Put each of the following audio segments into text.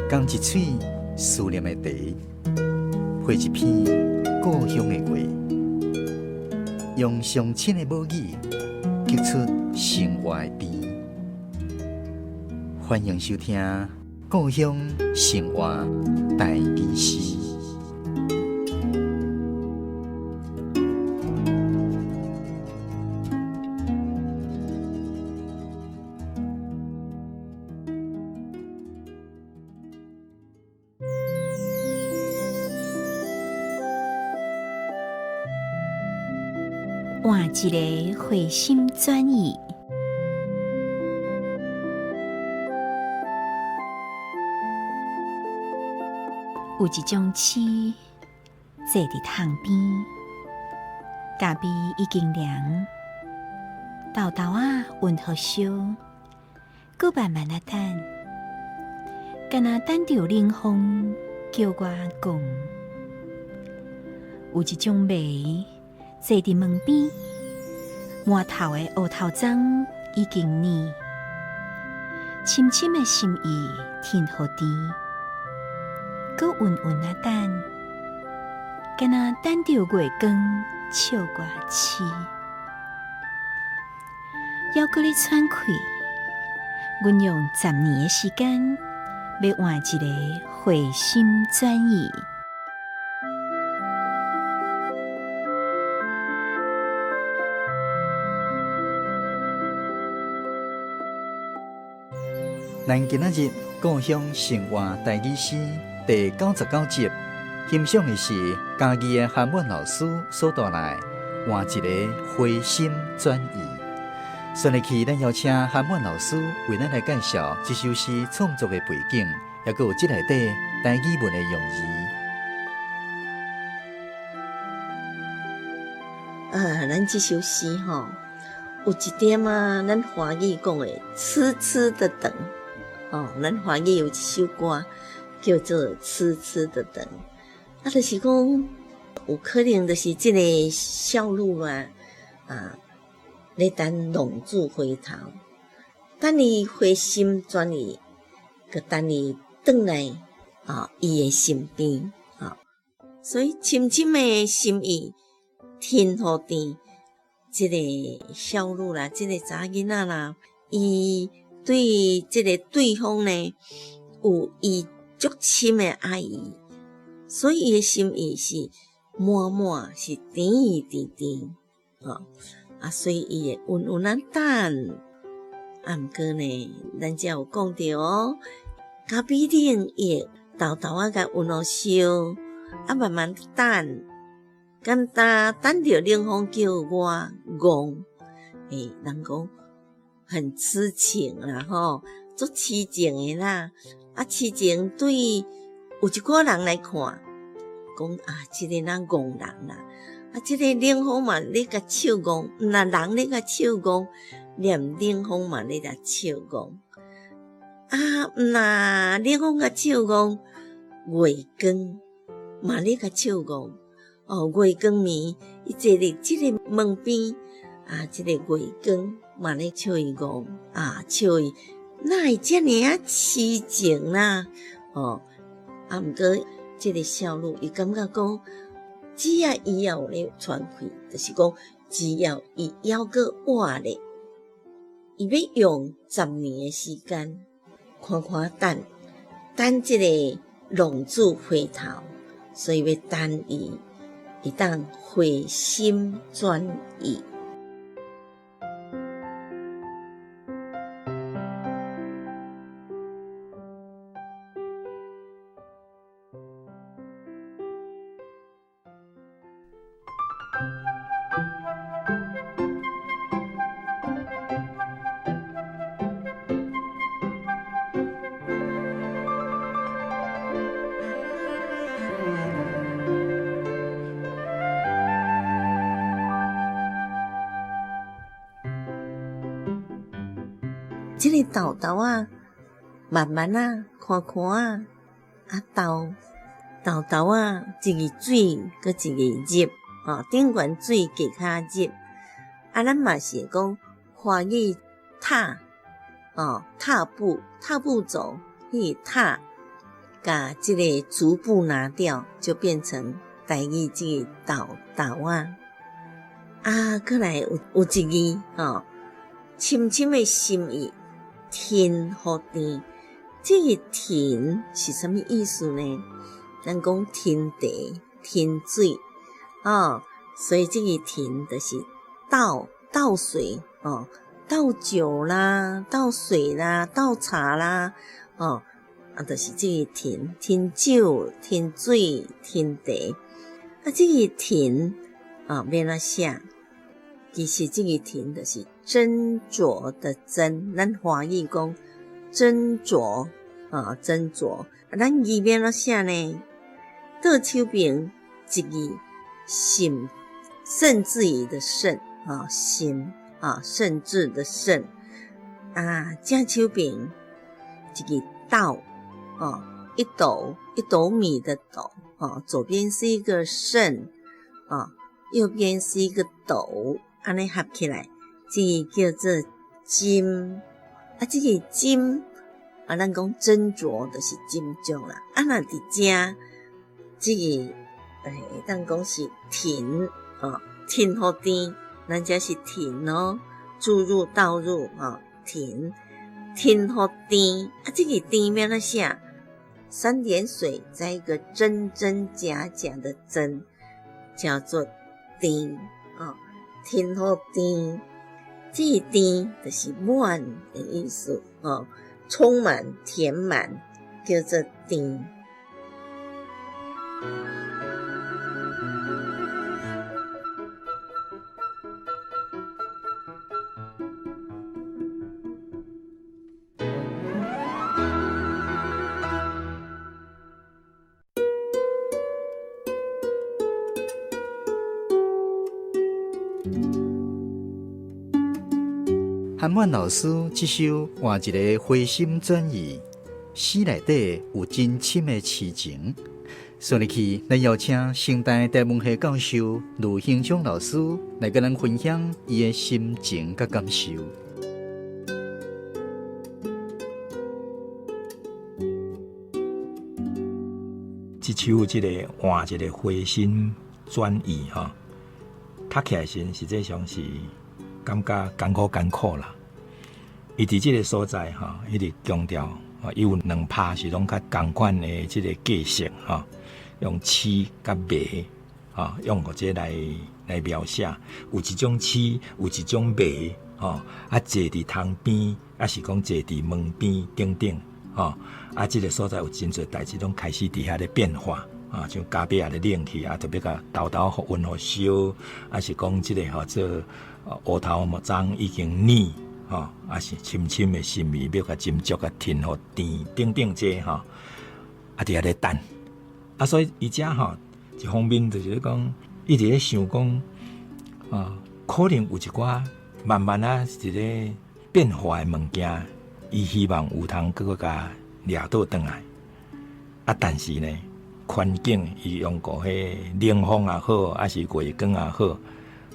仝一喙思念的茶，配一篇故鄉的話，用上親的母語，激出生活的甜。歡迎收聽《故鄉生活台語詩》。換一个回心轉意，有一種痴坐佇窗邊，咖啡已經涼，沓沓仔溫予燒，閣慢慢仔等，敢若等著冷風叫我講。有一種迷坐佇門邊，滿頭的烏頭鬃已經軟，深深的心意天予甜，閣溫溫仔等，敢若等著月光笑我痴，猶閣咧喘氣。阮用十年的時間，欲換一個回心轉意。咱今仔日故鄉生活台語詩第99集，欣賞的是嘉義的韓滿老師所帶來的換一個回心轉意。順下去，咱邀請韓滿老師為咱來介紹這首詩創作的背景，抑閣有這內底台語文的用字。啊，咱這首詩吼，有一點仔，咱華語講的痴痴的等，哦，咱華語有一首歌叫做《痴痴的等》，啊，就是講有可能就是這個少女啊，啊，咧等浪子回頭，等伊回心轉意，閣等伊轉來啊，伊的身邊啊，所以深深的心意，天予甜。這個少女啦，這個查某囡仔啦，伊對這個對方呢，有伊足深的愛意，所以伊的心意是滿滿，是甜甜甜，哦，啊，所以伊會溫溫仔等。啊，毋過呢，咱遮有講著哦，咖啡冷伊會沓沓仔共溫予燒，啊，慢慢等。敢若等著冷風叫我戇，欸，人講很痴情啦吼，足痴情的啦。啊，痴情對有一寡人來看，講啊，這個人戇人啦。啊，這個冷風嘛咧共笑戇，毋若人咧共笑戇，連冷風嘛咧共笑戇。啊，毋若冷風共笑戇，月光嘛咧共笑戇。哦，月光暝，伊坐佇這个門邊，啊，這个月光嘛咧笑伊戇，啊，笑伊哪會遮爾仔痴情啦？哦，啊，毋過這个少女伊感覺講，只要伊猶有咧喘氣，就是講只要伊猶閣活咧，伊欲用十年的時間，看看等，等這个浪子回頭，所以欲等伊。會當回心轉意。這個沓沓仔，慢慢仔，看看仔，啊沓沓沓仔，一个水，閣一个入，吼，頂懸水加較入，啊，咱嘛是會講華語踏，哦，踏步，踏步走，彼個踏，共這个足部拿掉，就變成台語這个豆豆仔。啊，閣來有一字吼，深深的心意，甜予甜。這个甜是啥物意思呢？咱講甜茶、甜水，哦，所以這个甜就是倒倒水，哦，倒酒啦、倒水啦、倒茶啦，哦，啊，就是這个甜，甜酒、甜水、甜茶。啊，這个甜啊，欲按怎寫？其實這个甜就是斟酌的斟，咱華語講斟酌啊，斟酌。啊，咱字欲按怎寫呢？倒手邊一字甚，甚至於的甚啊，甚啊，甚至的甚啊，正手邊一个斗啊，一斗一斗米的斗啊，左邊是一個甚啊，右邊是一個斗，按呢合起來，這个叫做斟啊，這个斟啊，咱講斟酌就是斟酌啦。啊，若佇遮，這个會當講是甜哦，甜予甜，咱這是甜哦，注入倒入哦，甜甜予甜啊，這个甜欲按怎寫？三點水，再一個真真假假的真，叫做甜哦，甜予甜，這个甜就是滿的意思哦，充滿、填滿，叫做甜。韓滿老師這首換一个回心轉意，詩內底有真深的痴情。所以去，咱邀請成大台文系教授盧興昌老師來佮咱分享伊的心情佮感受。這首這个換一个回心轉意吼，讀起來時實際上是感覺艱苦艱苦啦。伊佇這个所在吼，一直強調，伊有兩拍是攏較仝款的這个格式吼，用痴佮迷，吼，用這個來描寫。有一種痴，有一種迷，吼，啊，坐佇窗邊，抑是講坐佇門邊等等，吼，啊，這个所在有真濟代誌攏開始佇遐咧變化，啊，像咖啡也咧冷去，啊，特別共豆豆予溫予燒，啊，是講這个號做烏頭木樁已經軟。吼，啊是深深的心意，欲共斟酌共甜予甜等等這吼，啊佇遐咧等，啊所以伊遮吼一方面就是咧講，伊佇咧想講，啊可能有一寡慢慢啊一个變化的物件，伊希望有通閣閣共掠倒轉來，啊但是呢，環境伊用過彼冷風也好，抑是月光也好，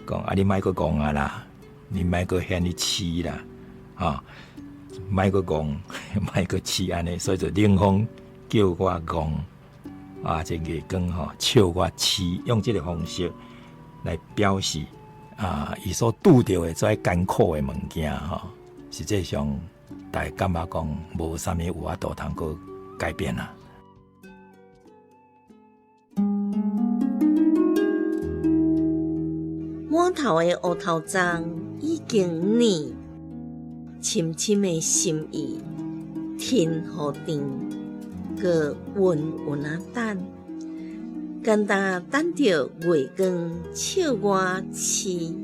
講啊你莫閣戇啊啦。你莫閣遐爾痴啦，吼，莫閣戇，莫閣痴按呢，所以就冷風叫我戇，啊，這月光吼笑我痴，用這个方式來表示啊，伊所拄著的這艱苦的物件吼，實際上大家感覺講無啥物有法度通閣改變啦。滿頭的烏頭鬃已經軟，深深的心意，甜予甜，閣溫溫仔等，干焦等著月光笑我痴，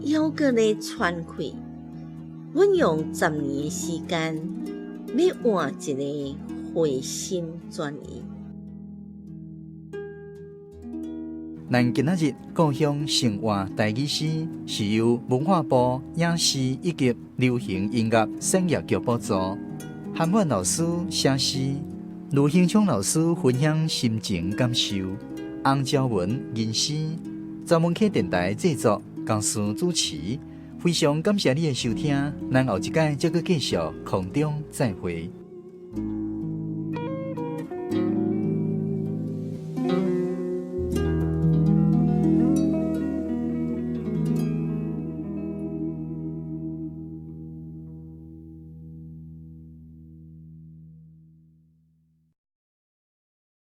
猶閣咧喘氣。阮用10年的時間，欲換一个回心轉意。咱今仔日故鄉生活台語詩，是由文化部影視以及流行音樂產業局補助。韓滿老師寫詩，盧興昌老師分享心情感受，洪昭文吟詩，曾文溪電台製作，江思主持。非常感謝你的收聽，咱後一擺再閣繼續空中再會。